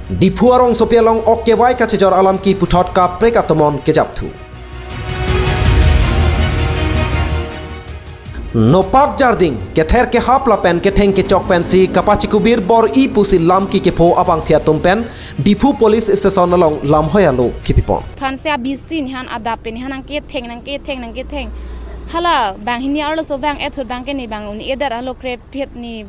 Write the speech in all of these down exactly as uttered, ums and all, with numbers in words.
Diphu arongsopi along ok kevai kachejor alam kiputhot kaprek atomon kejapthu. Nopak jarding, kether kehap lapen ketheng kechok pensi kapachikubir bor-i pusi lamki kepho abangphi atum pen Diphu Police Station along lamhoi alo kipipon. Phan se abisi nihan adap pen nihan nangketheng, nangketheng, nangketheng. Hala banghini arloso vang-et ahut abangke ne bang un-edet alo krephet ne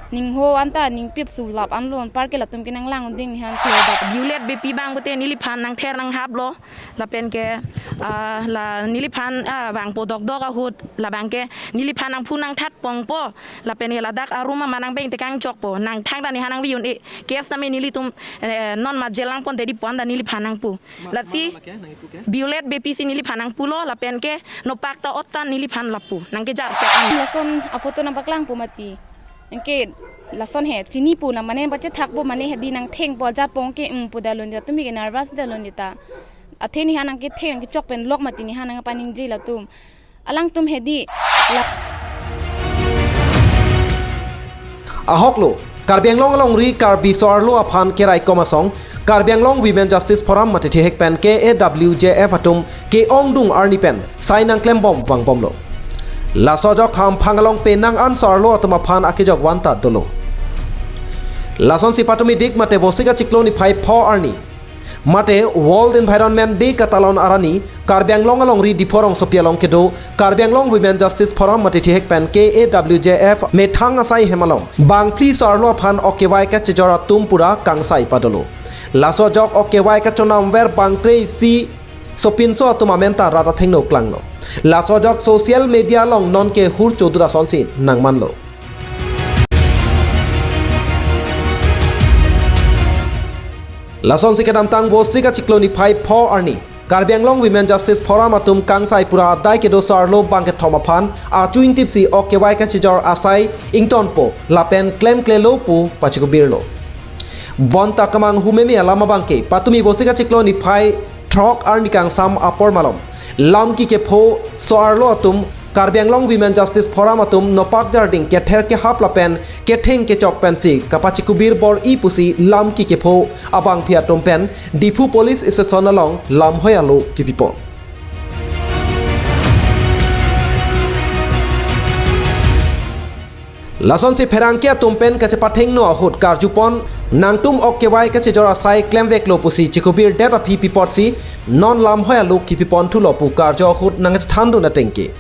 ningho anta ningpip sulap anlo anparke latum ke nanglang un-eding nihan ke adap. Violet Beypi abang pute neliphan nangther nanghaplo. Lapen ke, ah, la neliphan, ah, vangpo dokdok ahut, labangke neliphan nangphu nangthat pongpo, lapen ke ladak arum ama nangpeng tekang chokpo, nangthang ta nihan nangvi un-e, case tame nelitum, eh, non ma jail nangpon dedi pon ta neliphan nangpu. Ma-, lasi, ma-, ma-, ke, nang ipu ke? Violet Beypi si neliphan nangpulo, lapen ke nopak ta ot ta neliphan lapu, nangkejar ke an. Lason aphoto nangpaklangpo mati. Anke lason he chinipo na mane pachethakpo mane hedi nangthengpo ajat pong ke, mm, pu dalon dia tumi ke nervous dalon dia ta. Athe nihan nangketheng nangkechok pen lok mati nihan nangpaningje latum. Alangtum hedi la- Ahoklo, Karbi Anglong alongri Karbi so-arlo aphan keraikom asong, Karbi Anglong Women Justice Forum mate thihek pen K A W J F atum ke-ongdung arni pen sai nangklembom vangbomlo. Laso ajok hamphang along penang an so-arlo atum aphan akejok vanta dolo. Lasonsi patumi dik mate Vosik achiklo niphai pho arni, mate World Environment Day katalon arni, Karbi Anglong alongri Diphu arongsopi along kedo Karbi Anglong Women Justice Forum mate thihek pen K A W J F methang asai hem along bangphli so-arlo aphan ok kevai kachejor atum pura kangsai padolo. Laso ajok ok kevai kachonamver bang kre-isi sopinso atum amen ta rat athengno klanglo. Laso ajok social media along nonke hur chodut asonsi nangmanlo. Lasonsi kedamtang Vosik achiklo niphai pho arni Karbi Anglong Women Justice Forum atum kangsai pura adai kedo so-arlo bangkethom aphan achu ingtipsi ok kevai kachejor asai ingtonpo lapen klemklelo pu pachikubirlo. Bonta kemanghu meme alam abangke patumi Vosik achiklo niphai throk arni kangsam apor malom lamki kepho so-arlo atum Karbi Anglong Women Justice Forum atum nopak jarding kether kehap lapen ketheng kechok pensi kapachikubir bor-i pusi lamki kepho abangphi atum pen Diphu Police Station along lamhoi alo kipipon. Lasonsi pherangke atum pen kachepathengno ahut karjupon, nangtum ok kevai kachejor asai klemveklo pusi chikubirdet aphi pi apotsi non lamhoi alo kipipon thulo pu karju ahut nangchethandun atengke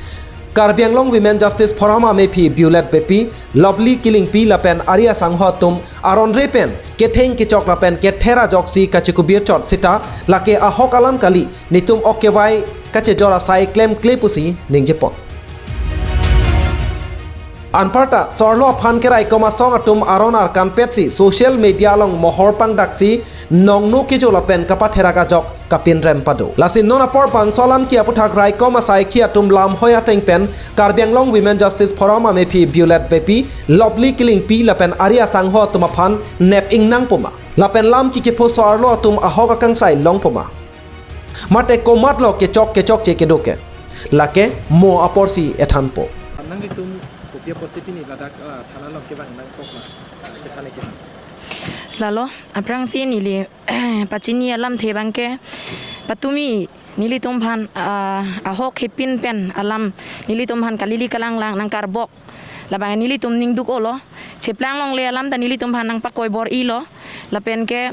Karbi Anglong Women Justice Forum amephi Violet Beypi, Lovely Killingpi lapen ari asangho atum aron re pen ketheng kechok lapen kether ajoksi kachikubir chot seta lake ahok alam kali, netum ok kevai kachejor asai klemkle pusi ningjepon. Anparta so-arlo aphan keraikom asong atum aron arkanpetsi social media along mohor pangdaksi nongno kejo lapen kapatherak ajok kapinrem pado. Lasi non apor bangso alamki aputhak raikom asaikhi atum lamhoi ateng pen Karbi Anglong Women Justice Forum amephi Violet Beypi, Lovely Killingpi lapen ari asangho atum aphan nep ingnangpo ma, lapen lamki kepho so-arlo atum ahok akangsai longpo ma, mate komatlo kechok kechokche kedo ke, lake mo aporsi ethanpo. Nanglitum kopi apotsi pini ladak, ah, thana along kevang nangkok ma, ah, chethan ke? Lalo, aphrangsi neli pachini alamthe abangke patumi nelitum aphan, ah, ahok hepin pen alam nelitum aphan kalili kalanglang nangkarbok. Labang nelitum ning duk-olo. Cheplang longle alam ta nelitum aphan nangpakoi bor-ilo. Lapen ke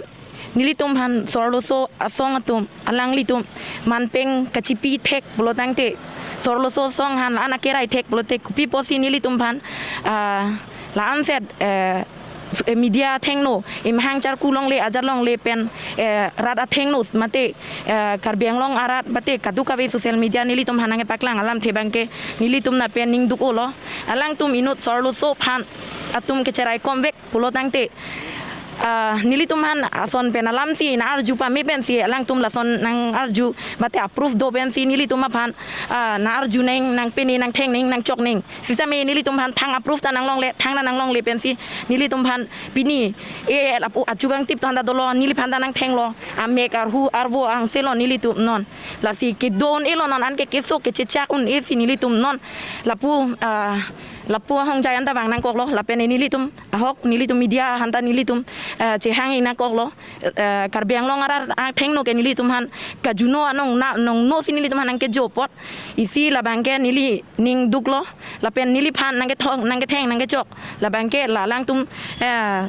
nelitum aphan so-arloso asong atum alanglitum manpeng kachipi thek pulo tangte, so-arloso asong aphan la-an akerai thek pulote kopi apotsi nelitum aphan, ah, la-an set, eh, media athengno, imhang charku longle, ajat longle pen, eh, rat athengno mate, eh, Karbi Anglong arat mate kadokave social media nelitum aphan nangkepaklang alamthe abangke nelitum na pen ning duk-olo. Alangtum inut so-arloso aphan atum kecheraikomvek pulo tangte, ah, nelitum aphan ason pen alamsi nang-arju pame pensi alangtum lason nang-arju mate a-proof do pensi nelitum aphan, ah, nang-arju neng, nangpene, nangtheng neng, nangchok neng. Sitame nelitum aphan thang a-proof ta nanglongle, thang ta nanglongle pensi nelitum aphan pini, eh, lapu achu kangtip than ta dolo, neliphan ta nangthenglo, amek arhu arvo angselo nelitum non. Lasi kedo un-elo non, anke keso kechechak un-esi nelitum non. Lapu, ah, Lapu ahongjai anta vang nangkoklo, lapen nelitum ahok, nelitum media aphan ta nelitum, eh, chehang-i nangkoklo, eh, Karbi Anglong arat athengno ke nelitum aphan kajuno anong na, nongno si nelitum aphan nangkejo apot, isi labangke neli ning duklo, lapen neliphan nangkethong, nangketheng, nangkechok, labangke la alangtum, eh,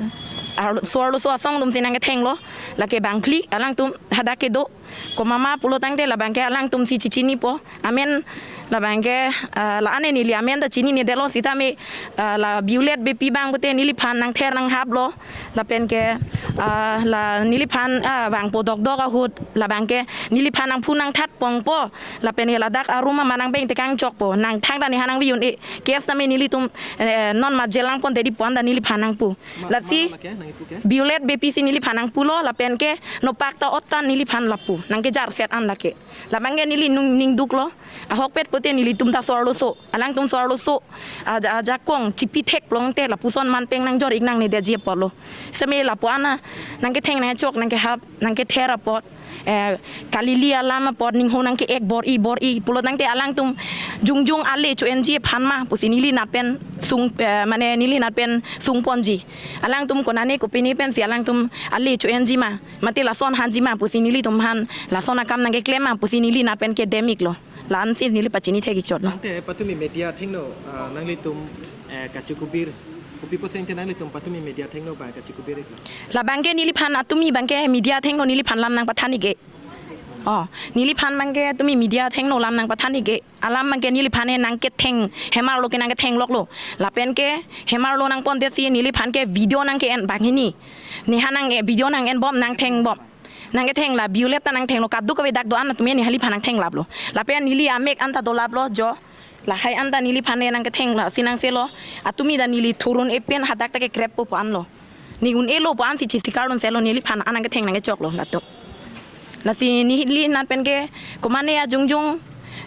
ar-, so-arloso asong atum si nangkethenglo, lake bangphli alangtum hadak kedo, komat ma pulo tangte labangke alangtum si chichinipo, amen labangke, ah, la-an neli amen ta chininedetlo sitame, ah, la Violet Beypi abang pute neliphan nangther nanghaplo, lapenke, ah, la neliphan, ah, vangpo dokdok ahut, labangke neliphan nangphu nangthat pongpo, lapenke ladak arum amat nangpeng tekang chokpo, nangthang ta neha nangvi un-e, case tame nelitum, eh, non ma jail nangpon dedi pu anta neliphan nangpu. Ma-, lasi mano lake, nang ipu ke? Violet Beypi si neliphan nangpulo, lapenke nopak ta ot ta neliphan lapu, nangkejar set an lake. Labangke neli nung ning duklo, ahokpet pute nelitum ta so-arloso, alangtum so-arloso, aja-, ajakong chipi thek plong te lapuson manpeng nangjor-ik nangnedetji apotlo. Sitame lapu-an nangketheng nangchok nangkehap nangkether apot, eh, kalili alam apot ningho nangke-ek bor-i bor-i pulo tangte alangtum jongjong ale cho-enji aphan ma pusi neli nat pen sung, eh, mane neli nat pen sungponji. Alangtum konane kopine pensi alangtum ale cho-enji ma, mate lason hanji ma pusi nelitum aphan lason akam nangkeklem ma pusi neli nat pen kedem-iklo. La-an si neli pachini thek-ik chotlo. Ante patumi media athengno, ah, nanglitum, eh, kachikubir. Kopi apotsi ante nanglitum patumi media athengno ba kachikubir-iklo? Labangke neliphan atumi abangke media athengno neliphan lam nangpathan-ik-e. Oh, neliphan abangke tumi media athengno lam nangpathan-ik-e. Alam abangke neliphan e nangketheng, hemarlo ke nangketheng loklo. Lapenke hemarlo nangpondetsi neliphan ke video nangke-en banghini. Neha nang, eh, video nang-enbom nangthengbom. Nangketheng la Violet ta nangthenglo, kadokave dak do-an atum neliphan nangthenglaplo. Lapen neli amek anta dolaplo jo. Lahai anta neliphan e nangketheng lasi nangselo. Atumi ta neli thurun-e pen hadak ta kekreppo pu anlo. Ne un-elo pu ansi chisikarlun selo neliphan an nangketheng nangkechoklo latum. Lasi neli nat penke komane ajongjong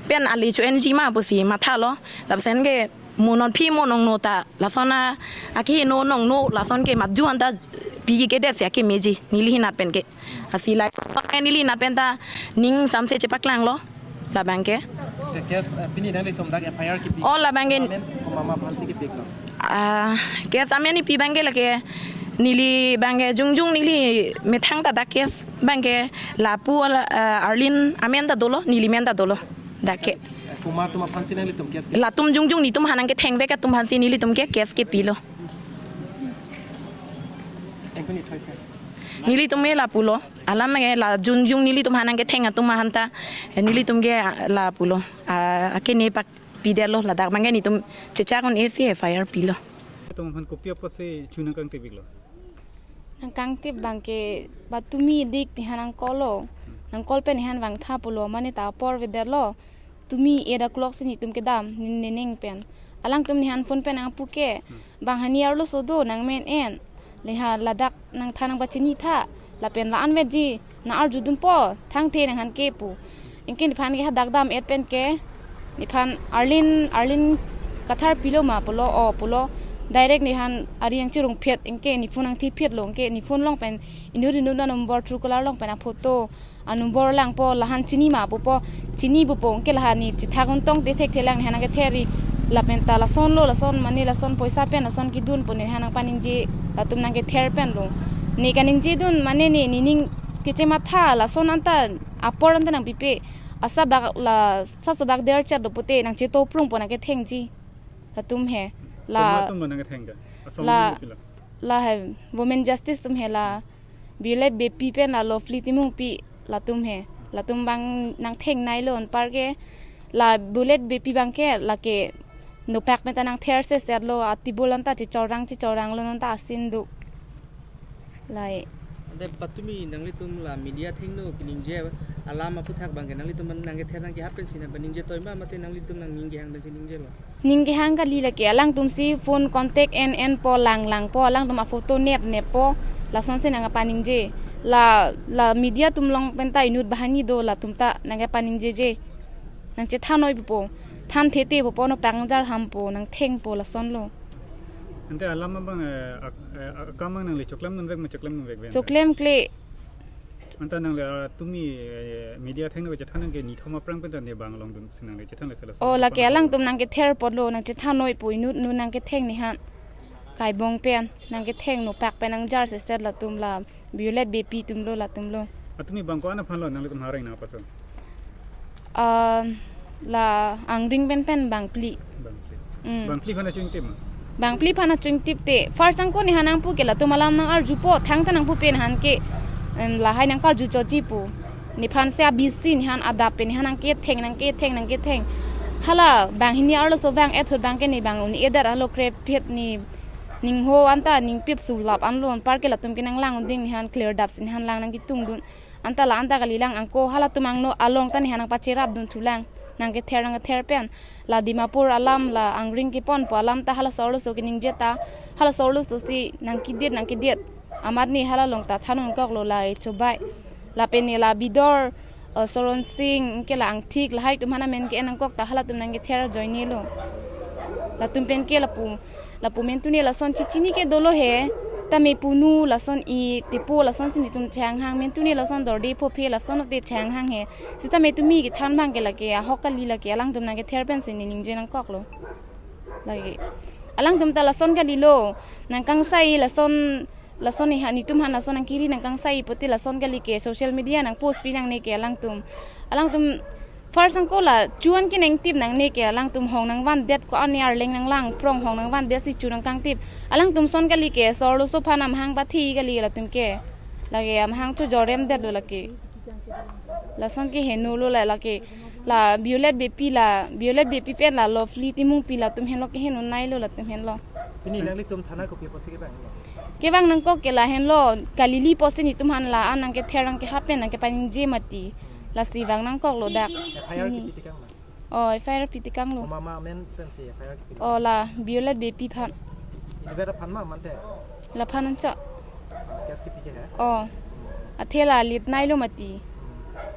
pen ale cho-enji ma pusi mathalo. Lapuson ke mo non aphi mo nongno ta lason a, akeheno nongno lason ke maju anta pi kedet si akemeji neli nat penke. Lasi la neli nat pen ta ning samse chepaklanglo labangke. Ke case, eh, pini nanglitum dak F I R kipi. Oh, labangke. Amen, komat ma aphansi kipiklo? Ah, case amen ipi abangke lake neli abangke jongjong neli methang ta dak case abangke lapu ala, ah, Arlene amen ta dolo, neli men ta dolo. Dak ke. Eh, komat atum aphansi nanglitum case ke? Latum jongjong netum aphan nangkethengvek atum aphansi nelitum ke case kepilo. Engkuni thoi sa. Nelitum ke lapulo. Alam ke la jongjong nelitum aphan nangketheng atum aphan ta, eh, nelitum ke, ah, lapulo. Ah, akene pakpidetlo ladak abangke netum chechak un-e si F I R pilo. Atum aphan kopi apotsi chu nangkangtip-iklo? Nangkangtip abangke patumi dik nehan nangkoklo. Nangkok pen nehan vangtha pulo mane ta apor avedetlo. Tumi eight o'clock si netum kedam, ne-, nening pen. Alangtum nehan phone pen nangpu ke, banghini arloso do nangmen-en. Leha ladak nangthan nangpachinitha. Lapen la-an vetji, nang-arjudunpo, thangthe nanghan ke pu. Anke nephan ke hadak dam-et penke, nephan Arlene, Arlene Kathar pilo ma pulo, o pulo. Direct nehan ari nangcherungphet, anke ne phone nangthiphetlo, anke ne phone along pen, inut inut anumber Truecaller along pen aphoto. Anumber langpo, lahan chini ma pupo, chini pupo, anke lahan ne chethak untong te thekthe lang nehan nangkether-i, lapen ta lasonlo, lason mane lason poisa pen lason kedun pu nehan nangpaningje, latum nangkether penlo. Ne kaningjedun mane ne, nening kechematha, lason anta apor anta nangpipe, asabak la, sasabak derchat do pute nangcheto prungpo nangkethengji. Latum he. La, komat atum nangketheng ke? Asong la, nangpilo? La he, Women Justice atum he la. Violet Beypi pen la Lovely Timungpi latum he. Latum abang nangthengnailo anparke la Violet Beypi abangke lake nopak pen ta nangther sesetlo, atibul anta chechorang chechoranglo non ta asin do. Lai. Ante patumi nanglitum la media athengno kaningje alam aphuthak abangke nanglitum nangkether nangkehap pensi nangpaningje toima mate nanglitum nangning kehang pensi ningjelo? Ning kehang kali lake, alangtum si phone contact en enpo, langlangpo, alangtum aphoto nep neppo, lasonsi nangpaningje. La, la media atum along pen ta inut banghini do, latum ta nangpaningjeje. Nangchethanoi pupo, thanthete pupo, nopak nangjarhampo, nangthengpo, lasonlo. Ante alam abang, eh, ak-, eh, akam abang nangli choklem dunvek ma choklem dunvekve? Choklem kle. Anta nang le, ah, tumi, eh, media athengno kachethan nang ke nithom aphrang pen ta ne bang longdun si nang le chethan le sela. Oh, sela lake pon alangtum nang kether apotlo, nang chethan noi pu inut nu nang ketheng nephan. Kaibong pen, nang ketheng nopak pen nang jar se set latum la, Violet Beypi atumlo latumlo. Ah, tumi bang ko-an aphanlo nanglitum hareng nang paso? Ah, la Angring pen pen bangphli. Bangphli. Mm. Bangphli aphan achingtip ma? Bangphli aphan achingtip te. First angko nephan nangpu ke latum alam nang-arjupo, thangta nangpupe nephan ke, em, lahai nang karju choji pu. Nephan si abisi nephan adap pen nephan nang ketheng, nang ketheng, nang ketheng. Hala banghini arloso vang-et ahut abang ke ne bang un-edet alo krephet ne ningho anta ningpip sulap anlo anpar ke latum ke nang lang un ding nephan clear dap si nephan lang nang ketungdun. Anta la anta kalilang angko halatum angno along ta nephan nang pacherapdun thulang. Nang kether nang kether pen. La Dimapur alam la Angring keponpo alam ta halaso arloso keningje ta. Halaso arloso si nang kedet nang kedet. Amat ne hala along ta than un koklo la echobai. Lapen ne la Bidor, eh, Soron Sing, ke la Angthik, lahai atum aphan amen ke-en nang kok ta halatum nang kether ajoine lo. Latum pen ke lapu, lapu mentune lason chechini ke dolo he, tame punu lason i tepo lason si netum chehanghang, mentune lason dorde phophe lason te chehanghang he. Sitame tumi kethan abang ke lake ahok kali lake alangtum nang kether pen si ne ningje nang koklo. Lake alangtum ta lason kalilo, nang kangsai lason, lason nephan netum aphan lason nang kiri nang kangsai pute lason kali ke social media nang post pi nangne ke alangtum. Alangtum first angko la chuan ke nangtip nangne ke alangtum hong nang vandet ko-an ne arleng nang lang prong hong nang vandet si chu nang kangtip. Alangtum son kali ke so arloso aphan amahang pathi kali latum ke. Lake amahang chojorem detlo lake. Lason ke henolo la lake. La Violet Beypi la, Violet Beypi pen la Lovely Timungpi latum henlo ke heno nailo latum henlo. Pini nanglitum thana kopi apotsi kevang lo? Kevang nang kok ke la henlo, kalili apotsi netum aphan la an nang kether nang kehap pen nang kepaningje mati. Lasi vang nang koklo dak. F I R Pini. Kipi tekang ma? Oh, F I R pi tekanglo. Mama amen pen si F I R kipi. Oh, la Violet Beypi aphan. Inutvet aphan ma mante? Laphan anchot. Ah, case kipi ke he? Oh. Athe la lit nailo mati.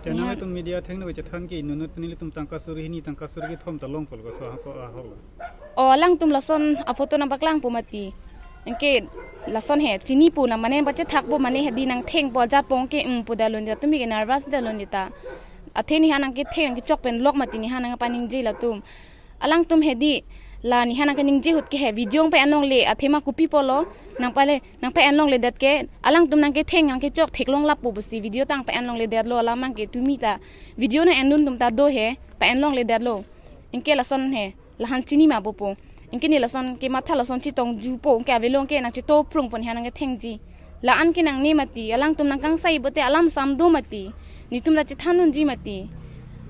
Te Nephan. Nanglitum media athengno kachethan ke inutvet pen ilitum tangka suri hini tangka suri kethom ta longpo lo ko so ahok ahok lo. Oh, alangtum lason aphoto nang paklangpo mati. Anke lason he chinipo nang mane pachethakpo mane hedi nang thengpo ajatpo ke um pu dalon ta tumi ke nervous dalon ta. Athe nephan nang ketheng nang kechok pen lok mati nephan nang paningje latum. Alangtum hedi la nephan nang kaningje ahut ke he video nang pa-en longle athema kopi pulo nang pale nang pa-en longledet ke alangtum nang ketheng nang kechok theklong lapo pusi video ta nang pa-en longledetlo alam abang ke tumi ta video nang endun atum ta do he pa-en longledetlo. Anke lason he lahan chini ma popo. Anke ne lason kematha lason chetongjupo anke avelo anke nang chetoprungpo nephan nang kethengji. La-an ke nangne mati, alangtum nang kangsai pute alam sam do mati. Netum ta chethan unji mati.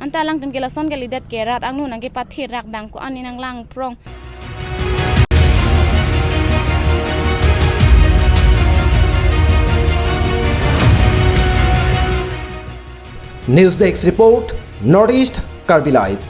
Anta alangtum ke lason kalidet ke rat angno nang kepathe rak bang ko-an ne nang lang prong. News Desk Report, North East Karbi Live.